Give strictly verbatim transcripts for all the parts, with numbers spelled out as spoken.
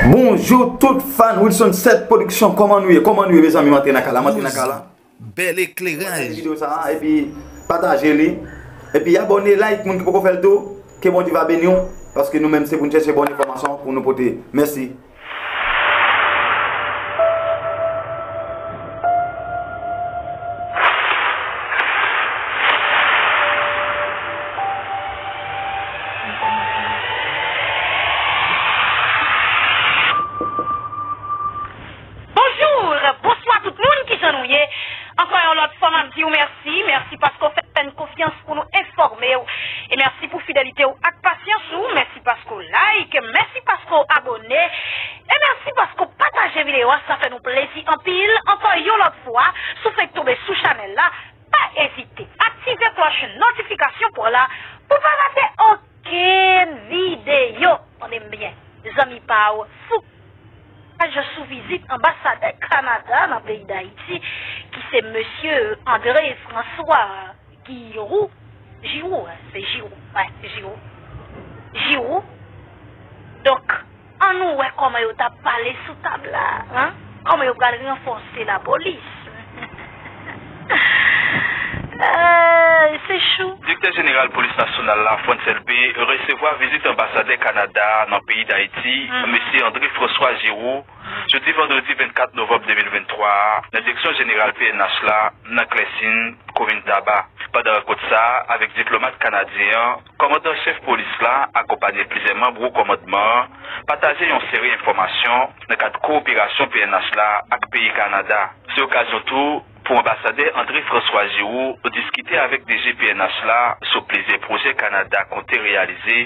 Bonjou tout fan Wilson Sèt Production, kòman nou ye? Kòman nou ye, mezanmi? M antre nan kay la, m antre nan kay la. Bèl ekleraj. Pataje videyo sa a, epi pataje li. Epi abòne, like, moun ki poko fè l tou. Ke Bondye va beni w, paske nou menm se pou n chèche bon enfòmasyon pou nou pote. Mèsi. Bonjou, bonswa tout moun, kijan nou ye? Ankò yon lòt fwa, m ap di w mèsi. Mèsi paske w fè n konfyans pou nou enfòme w. E mèsi pou fidelite w ak pasyans ou. Mèsi paske w like. Mèsi paske w abòne. E mèsi paske w pataje videyo a. Sa fè nou plezi anpil. Ankò yon lòt fwa, si w fenk tonbe sou chanèl la, pa ezite aktive klòch notifikasyon pou w la pou w pa rate okenn videyo. Tande m byen, zanmi pa w Foucas sou vizit anbasadè Kanada nan peyi Dayiti, ki se mesye André François Giroux. Giroux, se Giroux, wè, se Giroux. Giroux. Donk, ann nou wè kòman yo t ap pale sou tab la, en? Kòman yo pral ranfòse lapolis. Ay, se chou. Direktè jeneral polis nasyonal la, Frantz Elbé, resevwa vizit anbasadè Kanada nan peyi Dayiti, mesye André François Giroux, jodi vandredi vennkat novanm de mil venntwa a, nan direksyon jeneral P N H la, nan Klèsin, komin Taba. Pandan rankont sa a avèk diplomat kanadyen an, kòmandan chèf polis la, akonpanye plizyè manm wo kòmandman an, pataje yon seri enfòmasyon nan kad kowoperasyon P N H la ak peyi Kanada. Se okazyon tou pou anbasadè André François Giroux diskite avèk D G P N H la sou plizyè pwojè Kanada konte reyalize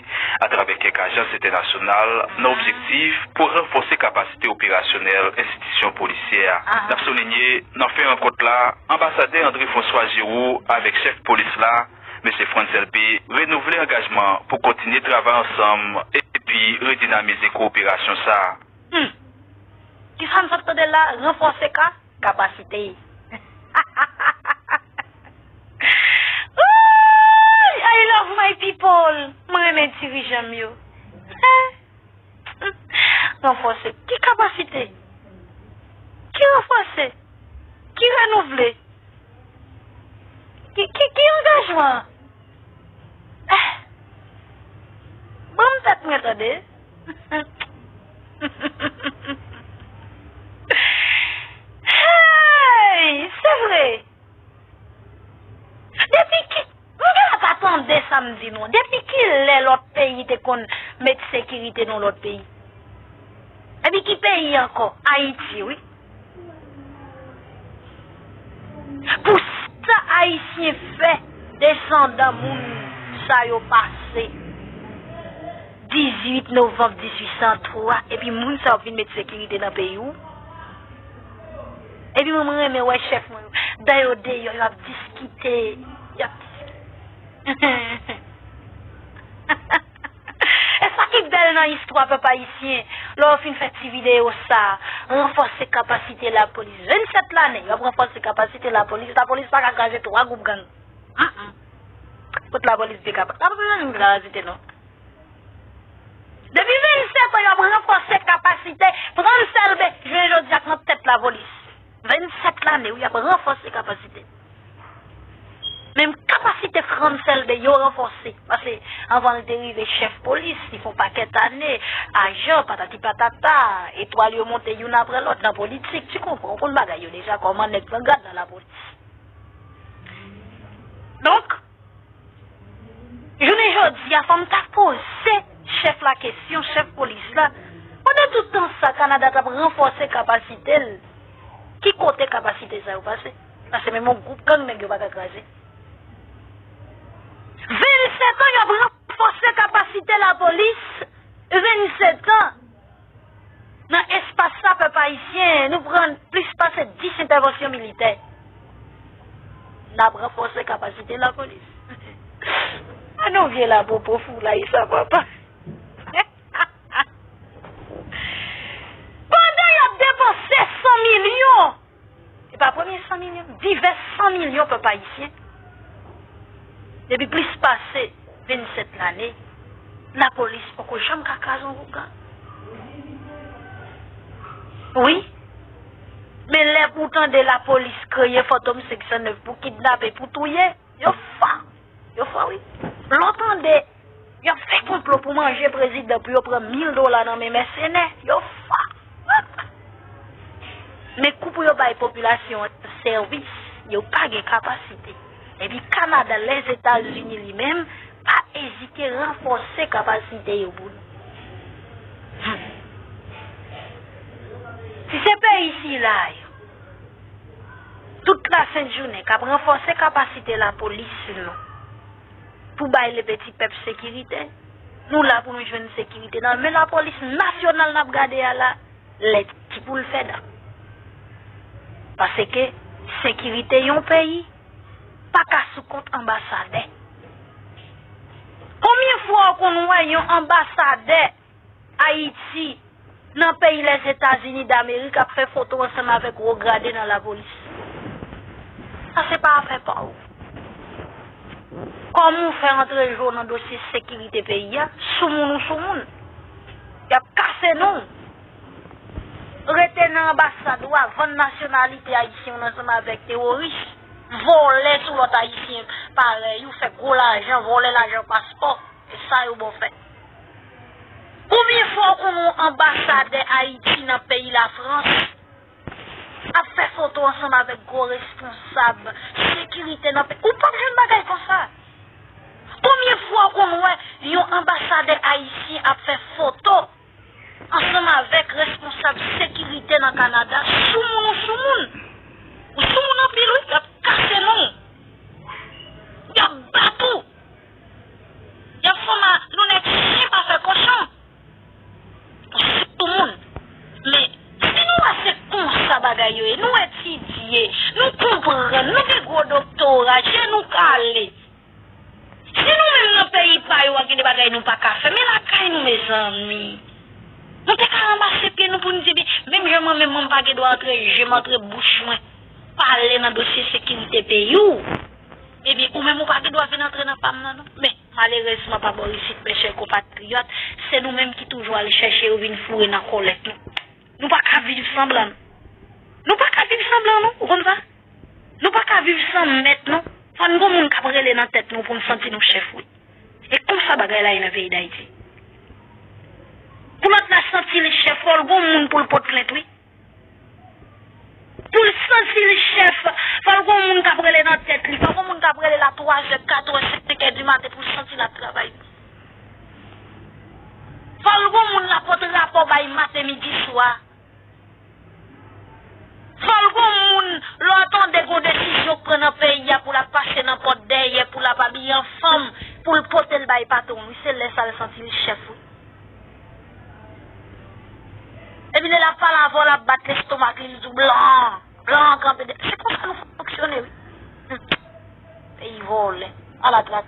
atravè kèk ajans entènasyonal nan objektif pou ranfòse kapasite operasyonèl enstitisyon polisyè a. N ap soulinye, nan fen rankont la, anbasadè André François Giroux avèk chèf polis la, mesye Frantz Elbé, renouvle angajman pou kontinye travay ansanm epi redinamize kowoperasyon sa a. Hmm. Kisa n sot tande la? Ranfòse ka? Kapasite. Ooh, I love my people. Mwen renmen dirijan m yo. Ranfòse. Ki kapasite? Ki ranfòse? Ki renouvle? Ki, ki, ki angajman? Eh, ban m tèt mwen tande. Hey, se vre. Depi ki, nou genlè pa tande sa m di nou. Depi kilè lòt peyi te konn met sekirite nan lòt peyi? Epi ki peyi ankò? Ayiti, wi. Pou sa Ayisyen fè desandan moun sa yo pase dizuit novanm dizuit san twa, epi moun sa yo vin met sekirite nan peyi w? Epi mwen, mwen renmen wè chèf mwen yo. Dan yo deyò, y ap diskite. Y ap diskite. E sa ki bèl nan istwa pèp ayisyen, lè yo fin fè ti videyo sa, ranfòse kapasite lapolis. Vennsèt lane, y ap ranfòse kapasite lapolis. Lapolis pa ka kraze twa gwoup gang. Mm, mm. Kot lapolis te ka pa? Lapolis pa janm kraze te non. Depi vennsèt an, y ap ranfòse kapasite. Frantz Elbé, jounen jodi a, k nan tèt lapolis. Vennsèt lane, wi, y ap ranfòse kapasite. Menm kapasite Frantz Elbé yo ranfòse. Paske anvan l te rive chèf polis, li fè yon pakèt ane, ajan, patati patata, etwal yo monte youn apre lòt nan politik, tu comprends, ou konn bagay yo deja, kòman nèg pran grad nan lapolis. Donk, jounen jodi a, fò m ta poze chèf la kesyon, chèf polis la, pandan tout tan sa, Kanada t ap ranfòse kapasite l, ki kote kapasite sa yo pase? Paske menm yon gwoup gang nèg yo pa ka kraze. Vennsèt an, y ap ranfòse kapasite lapolis, vennsèt an. Nan espas sa, pèp ayisyen, nou pran plis pase dis entèvansyon militè. N ap ranfòse kapasite lapolis. A nou vye lapopo foulay sa, papa. Pandan y ap depanse san milyon, e pa premye san milyon, divès san milyon pèp ayisyen. Depi plis pase vennsèt lane, lapolis poko janm ka kraze yon gwoup gang. Wi. Men lè pou w tande lapolis kreye Fantom senk san nèf pou kidnape, pou touye, yo fò. Yo fò, wi. Lè w tande y ap fè konplo pou manje prezidan, pou yo pran mil dola nan men mèsenè, yo fò. Men kou pou yo bay popilasyon an sèvis, yo pa gen kapasite. Epi Kanada, Lèzetazini li menm, pa ezite ranfòse kapasite yo pou nou. Hmm. Si se peyi sila yo, tout lasent jounen k ap ranfòse kapasite lapolis nou pou bay lepe ti pèp sekirite, nou la pou nou jwenn sekirite nan men lapolis nasyonal n ap gade a la, lè ti pou l fè dan. Paske sekirite yon peyi pa ka sou kont anbasadè. Konbyen fwa w konn wè yon anbasadè Ayiti nan peyi Lèzetazini Damerik ap fè foto ansanm avèk wo grade nan lapolis? Sa se pa afè pa w. Kòman w fè antre je w nan dosye sekirite peyi a? Soumoun ou soumoun. Y ap kase non w. Rete nan anbasad ou a, vann nasyonalite ayisyen w ansanm avèk teworis, vòlè sou lòt ayisyen parèy ou, fè gwo lajan, vòlè lajan paspò. E sa yo ba w fè. Konbyen fwa w konn wè yon anbasadè Ayiti nan peyi Lafrans ap fè foto ansanm avèk gwo responsab sekirite nan peyi? Ou p ap jwenn bagay konsa. Konbyen fwa w konn wè yon anbasadè ayisyen ap fè foto ansanm avèk responsab sekirite nan Kanada? Soumoun ou soumoun. Ou soumoun anpil, wi, y ap kase non w. Y ap bat ou. Y ap fè w mal, nou nèg chen pa fè kochon. Ou soumoun. Men, si nou wè se konsa bagay yo ye, nou etidye, nou konprann, nou gen gwo doktora, je nou kale. Si nou menm nan peyi pa yo a gen de bagay nou pa ka fè, men lakay nou, mezanmi. Nou te ka ranmase pye nou pou n di, men, menm jan mwen menm, mwen pa gen dwa antre je m, antre bouch mwen, pale nan dosye sekirite peyi w. Ebyen, ou menm ou pa gen dwa vin antre nan pa m nan, non. Men, malerezman, pa bò isit, mes chers compatriotes, se nou menm ki toujou al chèche yo vin foure nan kòlèt nou. Nou pa ka viv sanblan, non. Nou pa ka viv sanblan, non. Ou konn sa? Nou pa ka viv san mèt, non. Fò n gon moun k ap rele nan tèt nou pou n santi nou chèf, wi. E konsa bagay la ye nan peyi Dayiti. Pou lòt la santi l chèf, fò l gon moun pou l pot plent, wi. Pou l santi l chèf, fò l gon moun k ap rele nan tèt li, fò l gon moun k ap rele l a twazè, katrè, senkè di maten pou l santi l ap travay. Fò l gon moun l ap pot rapò bay maten, midi, swa. Fò l gon moun, lè w tande gon desizyon k pran nan peyi a pou l ap pase nan pòt dèyè, pou l ap abiye an fanm, pou l pote l bay patwon l, wi, se lè sa l santi l chèf, wi. Epi lè l ap pale avè w, l ap bat lestomak li, l di w blan, blan kanpe de. Se konsa nou fonksyone, wi. Hmm. Peyi vòlè, alatrat.